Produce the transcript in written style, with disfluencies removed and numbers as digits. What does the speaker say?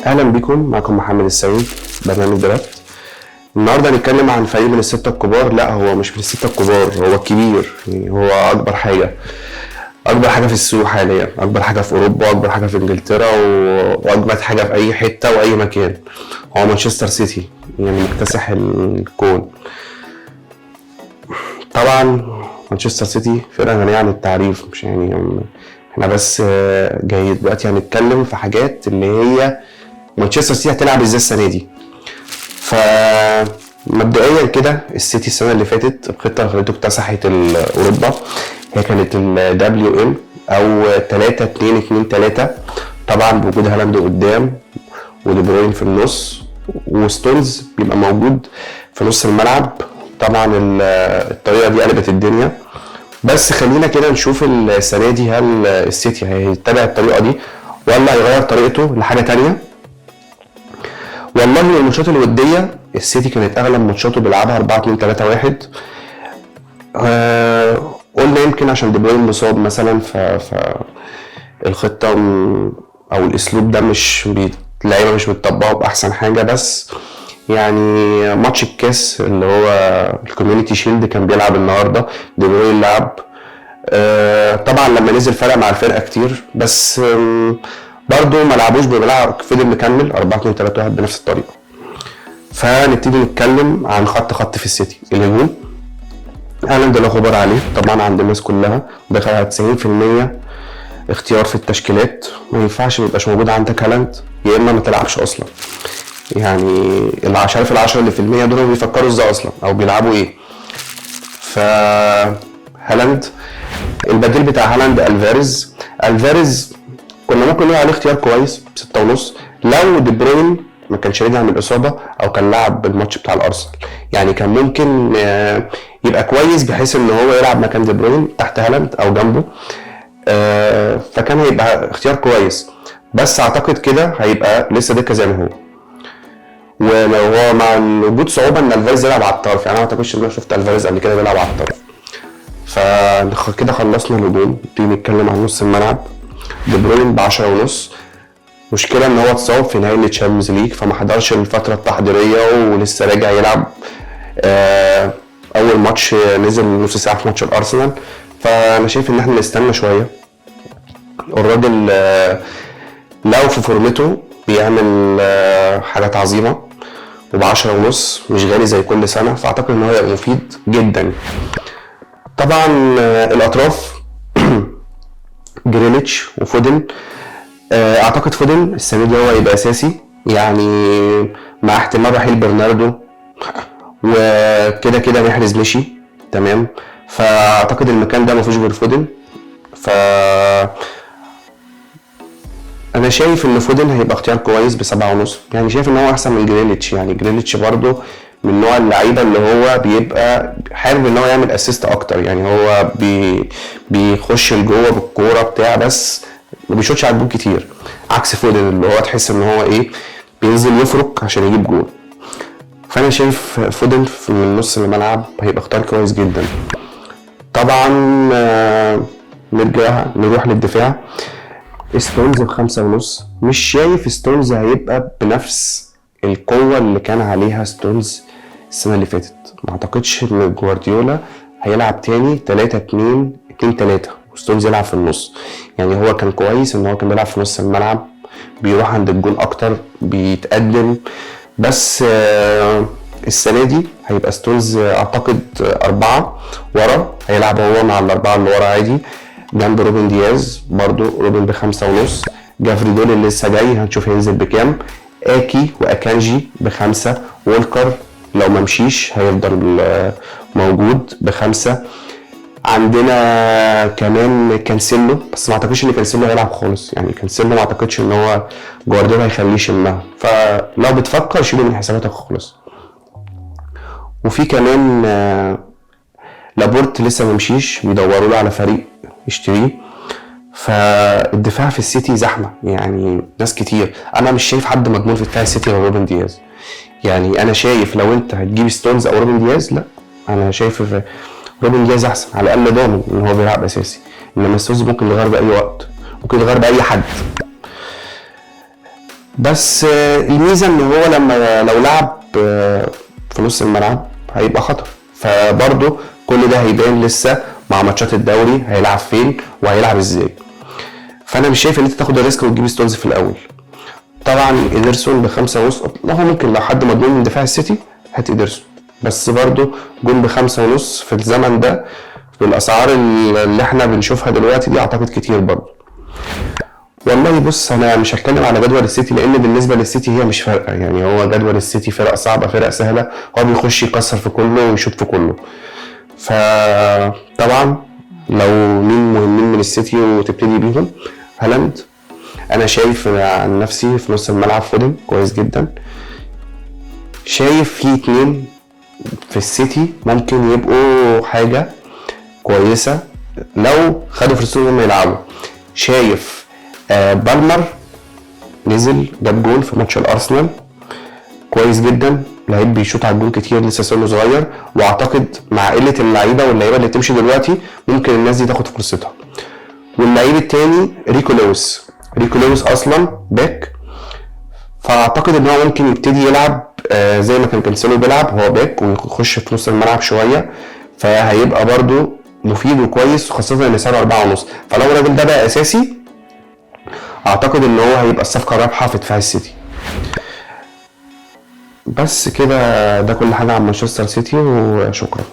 اهلا بكم، معكم محمد السيد، برنامج Draft. النهارده هنتكلم عن فريق من الستة الكبار. لا، هو مش من الستة الكبار، هو الكبير، يعني هو اكبر حاجة، اكبر حاجة في السوق حاليا، اكبر حاجة في اوروبا، اكبر حاجة في انجلترا، واجمد حاجة في اي حتة واي مكان، هو مانشستر سيتي، يعني مكتسح الكون. طبعا مانشستر سيتي فرقة غنية عن التعريف، مش يعني احنا بس جاي دلوقتي هنتكلم في حاجات اللي هي مانشستر سيتي هتلعب ازاي السنة دي. فمبدئيا كده السيتي السنة اللي فاتت الخطة اللي خلته اكتسحت اوروبا هي كانت ال WM او 3 2 2 3، طبعا بوجود هالاند قدام ودي بروين في النص وستونز بيبقى موجود في نص الملعب. طبعا الطريقة دي قلبت الدنيا، بس خلينا كده نشوف السنة دي هل السيتي هيتبع الطريقة دي ولا هيغير طريقته لحاجة تانية. والله الماتشات الودية السيتي كانت اغلب ماتشاته بيلعبها 4 2 3 1. قلنا يمكن عشان دي بروين مصاب مثلا، ف الخطة او الاسلوب ده مش اللعيبة مش بتطبقه باحسن حاجة. بس يعني ماتش الكاس اللي هو ال Community Shield كان بيلعب النهارده دي بروين لعب، طبعا لما نزل فرق مع الفرقة كتير، بس برضه ما لعبوش بملعب، فضل مكمل 4 2 3 1 بنفس الطريقة. فنبتدي نتكلم عن خط خط في السيتي. الهجوم هالاند لا غبار عليه طبعا عند الناس كلها، دخل على 90% اختيار في التشكيلات، ما ينفعش ما يبقاش موجود عندك هالاند، يا اما ما تلعبش اصلا. يعني اللي مش عارف ال10 اللي في المية دول بيفكروا ازاي اصلا او بيلعبوا ايه. ف هالاند البديل بتاع هالاند الفاريز. الفاريز كنا ممكن نقول عليه اختيار كويس ب6.5 لو دي بروين ما كانش رجع من الاصابة او كان لعب الماتش بتاع الارسنال، يعني كان ممكن يبقى كويس بحيث ان هو يلعب مكان دي بروين تحت هالاند او جنبه، فكان هيبقى اختيار كويس. بس اعتقد كده هيبقى لسه دكه زي ما هو، ولو هو مع وجود صعوبة ان الفاريز يلعب على الطرف، يعني انا ما اعتقدش ان انا شفت الفاريز قبل كده بيلعب على الطرف. فكده خلصنا الهجوم، نبتدي نتكلم عن نص الملعب. دي بروين ب10.5، مشكلة ان هو اتصاب في نهائي ال Champions League فما حضرش الفترة التحضيرية ولسه راجع يلعب، اول ماتش نزل نص ساعة في ماتش الارسنال. فانا شايف ان احنا نستنى شوية، الراجل لو في فورمته بيعمل حاجات عظيمة، وب10.5 مش غالي زي كل سنة، فأعتقد إن هو هيبقى مفيد جدا. طبعا الأطراف جريليتش وفودن، أعتقد فودن السنة دي هو هيبقى أساسي، يعني مع احتمال رحيل برناردو وكده كده محرز مشي تمام، فأعتقد المكان ده مفيش غير فودن. ف انا شايف ان فودن هيبقى اختيار كويس ب7.5، يعني شايف ان هو احسن من جريليتش. يعني جريليتش برضه من نوع اللعيبة اللي هو بيبقى حابب ان هو يعمل assist اكتر، يعني هو بيخش لجوه بالكورة بتاع، بس ما بيشوطش على الجول كتير، عكس فودن اللي هو تحس ان هو ايه بينزل يفرك عشان يجيب جول. فانا شايف فودن من نص الملعب هيبقى اختيار كويس جدا. طبعا نرجع نروح للدفاع. ستونز ب5.5، مش شايف ستونز هيبقى بنفس القوة اللي كان عليها ستونز السنة اللي فاتت. ما اعتقدش ان جوارديولا هيلعب تاني 3 2 2 3 وستونز يلعب في النص. يعني هو كان كويس ان هو كان بيلعب في نص الملعب، بيروح عند الجون اكتر، بيتقدم، بس السنة دي هيبقى ستونز اعتقد 4 ورا، هيلعب هو مع ال4 اللي ورا عادي جنب روبن دياز، برضو روبن ب5.5، جافريدول اللي لسه جاي هنشوف هينزل بكام، اكي واكانجي ب5، وولكر لو ما مشيش هيفضل موجود ب5. عندنا كمان كانسيلو، بس ما اعتقدش ان كانسيلو هيلعب خالص، يعني كانسيلو ما اعتقدش ان هو جوارديولا هيخليه يشمها، فلو بتفكر شيله من حساباتك خالص. وفي كمان لابورت لسه ما مشيش، بيدوروا له على فريق يشتريه. فالدفاع في السيتي زحمة، يعني ناس كتير، انا مش شايف حد مضمون في دفاع السيتي غير روبن دياز. يعني انا شايف لو انت هتجيب ستونز او روبن دياز، لا انا شايف روبن دياز احسن، على الاقل ضامن ان هو بيلعب اساسي، انما ستونز ممكن يغير باي وقت، ممكن يغير باي حد. بس الميزة ان هو لما لو لعب في نص الملعب هيبقى خطر. فبرضه كل ده هيبان لسه مع ماتشات الدوري، هيلعب فين وهيلعب ازاي. فانا مش شايف ان انت تاخد ال risk وتجيب ستونز في الاول. طبعا ادرسون ب5.5، لا هو ممكن لو حد مضمون من دفاع السيتي هات ادرسون، بس برضه جون ب5.5 في الزمن ده بالاسعار اللي احنا بنشوفها دلوقتي دي اعتقد كتير برضه. والله بص، انا مش هتكلم على جدول السيتي لان بالنسبة للسيتي هي مش فارقه، يعني هو جدول السيتي فرق صعبة فرق سهلة، هو بيخش يكسر في كله ويشوط في كله. فطبعا لو مين مهمين من السيتي وتبتدي بيهم، هالاند انا شايف عن نفسي في نص الملعب فودن كويس جدا. شايف في 2 في السيتي ممكن يبقوا حاجة كويسة لو خدوا فرصتهم هم يلعبوا. شايف بالمر نزل جاب جول في ماتش الارسنال كويس جدا، لعيب بيشوط على الجول كتير، لسه سنة صغير، واعتقد مع قلة اللعيبة واللعيبة اللي بتمشي دلوقتي ممكن الناس دي تاخد فرصتها. واللعيب التاني ريكو لويس، ريكو لويس اصلا back، فاعتقد ان هو ممكن يبتدي يلعب زي ما كان كانسيلو بيلعب، هو back ويخش في نص الملعب شوية، فهيبقى برده مفيد وكويس، وخاصة ان سعره 4.5. فلو الراجل ده بقى اساسي اعتقد ان هو هيبقى الصفقة الرابحة في دفاع السيتي. بس كده، ده كل حاجة عن مانشستر سيتي، وشكرا.